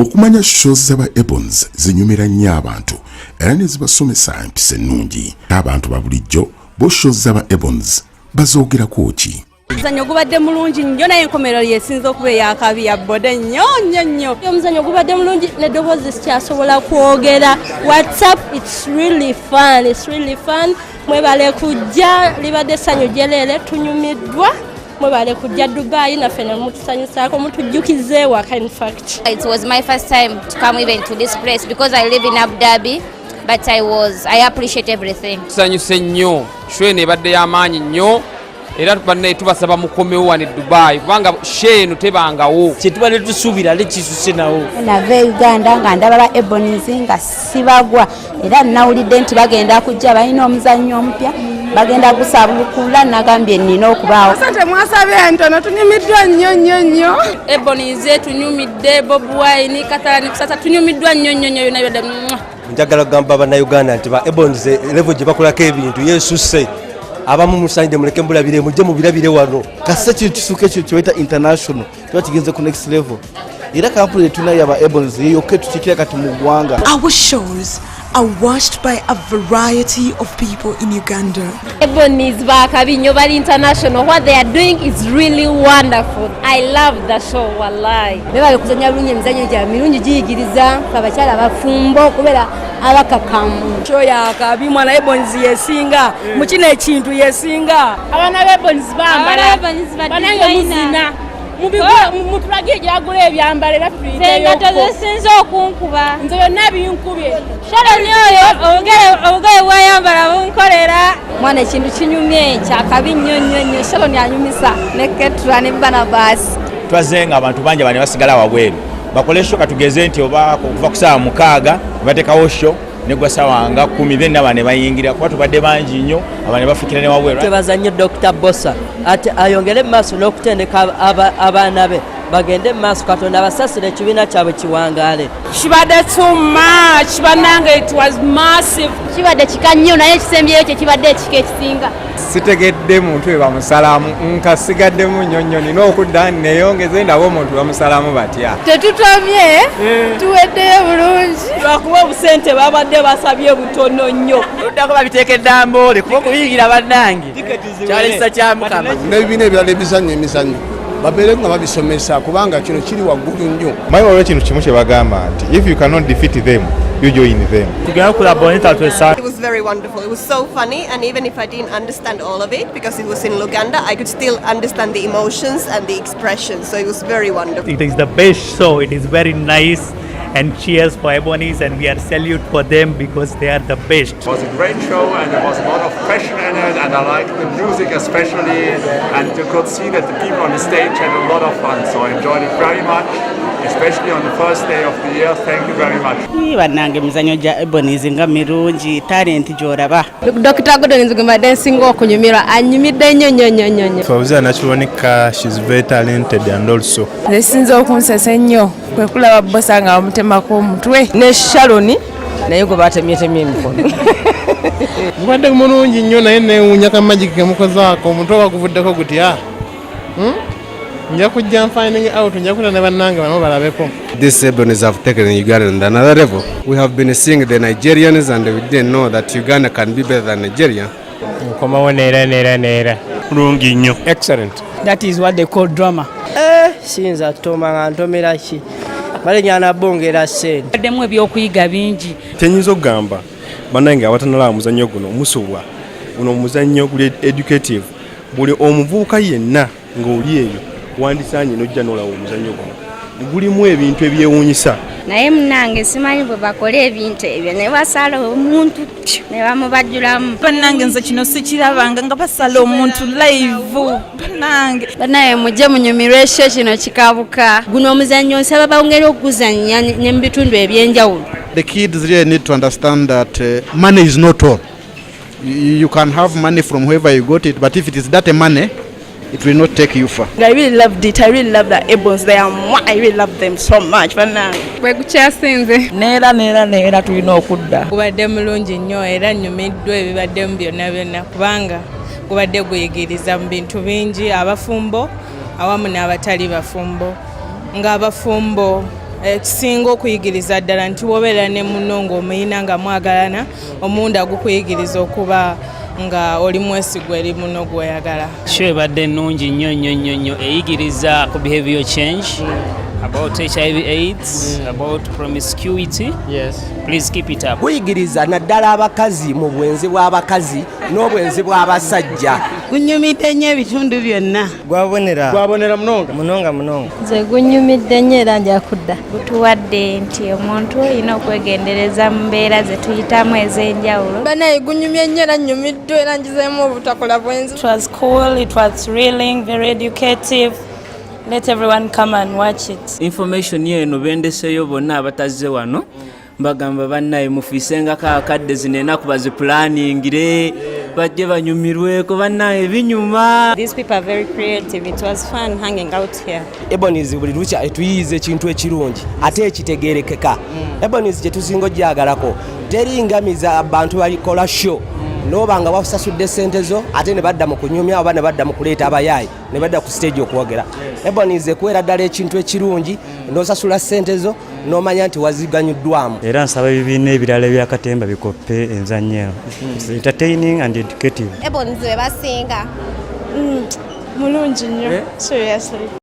Okumanya shows z'aba Ebonies zinyumira nnyo abantu era ne zibasomesa empisa ennungi. Abantu ba bulijjo bo shows z'aba Ebonies bazoogerako ki? Omuzannyo gubadde mulungi nnyo, naye enkomerero yesinza okuba eyakabi ya bode nnyo nnyo nnyo. Omuzannyo gubadde mulungi, n'eddoboozi sikyasobola kwogera. Whatsapp, it's really fun, it's really fun. Mwebale kujja, libadde essanyu jjereere, tunyumiddwa. Mwebale kujja Dubai naffe ne mutusanyusaako, mutujjukiza ewaka in fact. It was my first time to come even to this place because I live in Abu Dhabi, but I appreciate everything. Tusanyuse nnyo, show eno ebadde y'amaanyi nnyo, era bannaye tubasaba mukomewo wano e Dubai kubanga show eno tebangawo. Kyetubadde tusuubira ate kisuse nawo. Nava e Uganda nga ndaba ba Ebonies nga sibagwa, era nawulidde nti bagenda kujja, balina omuzannyo omupya bagenda gusaabulukula, nagambye nina okubaawo. Sente mwasabye entono, tunyumiddwa nnyo nnyo nnyo. Ebonies tunyumidde, Bob Wine Katalani kusasa, tunyumiddwa nnyo nnyo nnyo, byonna byadde. Njagala kugamba Bannayuganda nti ba Ebonies level gye bakolako ebintu yesusse. Abamu musaanidde muleke mbulabire, mujje mubirabire wano. Kasita kintu kisuuka ekyo kyebaita international, kiba kigenze ku next level, era kampuni etulina yaba Ebonies yeyokka etukiikira kati mu ggwanga. Our shows are watched by a variety of people in Uganda. Ebonies bakabi nnyo, bali international. What they are doing is really wonderful. I love the show, wallahi. Bebale kuzanya bulungi, emizannyo gyabwe mirungi, giyigiriza fe abakyala abafumbo okubeera abakakamu. Show yakabi mwana, Ebonies yesinga mu kino ekintu, yesinga. Abaana b'Ebonies bambala, banange muzina, mutulage gyagula ebyambalo era. Engato zisinze okunkuba. Nze byonna binkubye. Sharon oyo obugoye bwayambala bunkolera. Mwana, ekintu kinyumye, kyakabi nnyo nnyo nnyo. Sharon anyumisa ne Ketra ne Barnabas. Twazze nga abantu bangi, abantu basigala wabweru bakole show. Katugeze nti oba okuva ku saawa 6 bateekawo show negwa saawa nga 10, then abantu ne bayingira, kuba tubadde bangi nnyo, abantu ne bafikira ne wabweru. Twebaza nnyo Dr Bosa, ate ayongere mu maaso n'okutendeka abaana be bagende mu maaso. Katonda abasasire, ekibiina kyabwe kiwangaale. Kibadde too much bannange, it was massive. Kibadde kika nnyo, naye ekisembyeyo kye kibadde ekika ekisinga. Sitegedde muntu we bamusalamu, nkasigaddemu nnyo nnyo. Nina okudda neyongeze ndaba omuntu bamusalamu batya. Tetutomye, tuweddeyo bulungi. Lwakuba obusente babadde basabye butono nnyo. Oluddako babiteeka eddamboole kuba okuyingira bannange kyalisa kya Mukama. N'ebibiina ebirala ebizannya emizannyo babeere nga babisomesa, kubanga kino kiri waggulu nnyo. Manyi waliwo ekintu kimu kye bagamba nti if you cannot defeat them, you join them. Tugenda kulaba Bonita twesa. It was very wonderful. It was so funny, and even if I didn't understand all of it because it was in Luganda, I could still understand the emotions and the expressions. So it was very wonderful. It is the best show. It is very nice and cheers for Ebonies, and we are salute for them because they are the best. It was a great show and there was a lot of passion in it, and I liked the music especially, and you could see that the people on the stage had a lot of fun, so I enjoyed it very much, especially on the first day of the year. Thank you very much. Bannange, emizannyo gya Ebonies nga mirungi, talent gy'olaba. Dr Gordon nze mbadde nsinga okunyumirwa, anyumidde nnyo nnyo nnyo nnyo nnyo. Fauzia Nakiwanika, she's very talented and also Esinza okunsesa ennyo kwe kulaba Bosa nga bamutemako omutwe. Ne Sharon naye gwe batemyetemye emikono. Gubadde mulungi nnyo, naye neewuunya ka magic kemukozaako, omutwe oba guvuddeko gutya? Nja kujja finding out, nja kutta ne bannange bano balabeko. These Ebonies have taken Uganda on another level. We have been seeing the Nigerians and we didn't know that Uganda can be better than Nigeria. Nkomawo neera neera neera. Bulungi nnyo, excellent. That is what they call drama. Eh, siyinza kutoma nga ntomera ki, balenyana bongera ssente. Baddemu ebyokuyiga bingi. Kyenyinza okugamba bannange abatanalaba muzannyo guno, musubwa guno omuzannyo guli educative. Buli omuvubuka yenna ng'oli eyo wandisaanye n'ojja n'olaba omuzannyo guno, gulimu ebintu ebyewuunyisa. Naye munange, simanyi bwe bakola ebintu ebyo ne basala omuntu tyu, ne bamubajjulamu. Bannange, nze kino sikirabanga nga basala omuntu live, bannange. Banaye mujje munyumirwe e show, kino kikabuka. Guno omuzannyo nsaba bawongere okuguzannya ne mu bitundu ebyenjawulo. The kids really need to understand that money is not all. You can have money from whoever you got it, but if it is dirty money, it will not take you far. I really loved it. I really love the Ebonies. They are mwah. I really love them so much. Bannange. Bwe gukyasinze. Neera neera neera tulina okudda. Gubadde mulungi nnyo era nnyumiddwa ebibaddemu byonna byonna, kubanga gubadde guyigiriza mu bintu bingi abafumbo awamu n'abatali bafumbo. Ng'abafumbo Ekisinga okuyigiriza ddala nti wobeera ne munno ng'omuyina nga mwagalana, omunda gukuyigiriza okuba nga oli mwesigwa eri munno gw'oyagala. Show ebadde nnungi nnyo nnyo nnyo nnyo, eyigiriza ku behavior change, about HIV AIDS, about promiscuity. Yes. Please keep it up. Guyigiriza naddala abakazi mu bwenzi bw'abakazi n'obwenzi bw'abasajja. Gunyumidde nnyo ebitundu byonna. Gwabonera. Gwabonera munonga. Munonga munonga. Nze gunyumidde nnyo era nja kudda. Gutuwadde nti omuntu olina okwegendereza mu mbeera ze tuyitamu ez'enjawulo. Banaye gunyumye nnyo era nnyumiddwa era njizeemu obutakola bwenzi. It was cool, it was thrilling, very educative. Let everyone come and watch it. Information eno bendeseyo bonna abatazze wano, mbagamba bannaye mufiisengako akadde, zino enaku baziplaningire bajje banyumirweko, bannaye binyuma. These people are very creative. It was fun hanging out here. Ebonies buli lukya etuyiyiza ekintu ekirungi ate ekitegerekeka. Ebonies kye tusinga ogyagalako, teringamiza abantu balikola show noba nga wasasudde sente zo ate ne badda mu kunyumya oba ne badda mu kuleeta abayaayi ne badda ku stage okwogera. Ebonies ekuweera ddala ekintu ekirungi n'osasula sente zo n'omanya nti waziganyuddwamu. Era nsaba ebibiina ebirala ebyakatemba bikoppe enzannya eno. It's entertaining and educative. Ebonies be basinga. Mulungi nnyo, seriously.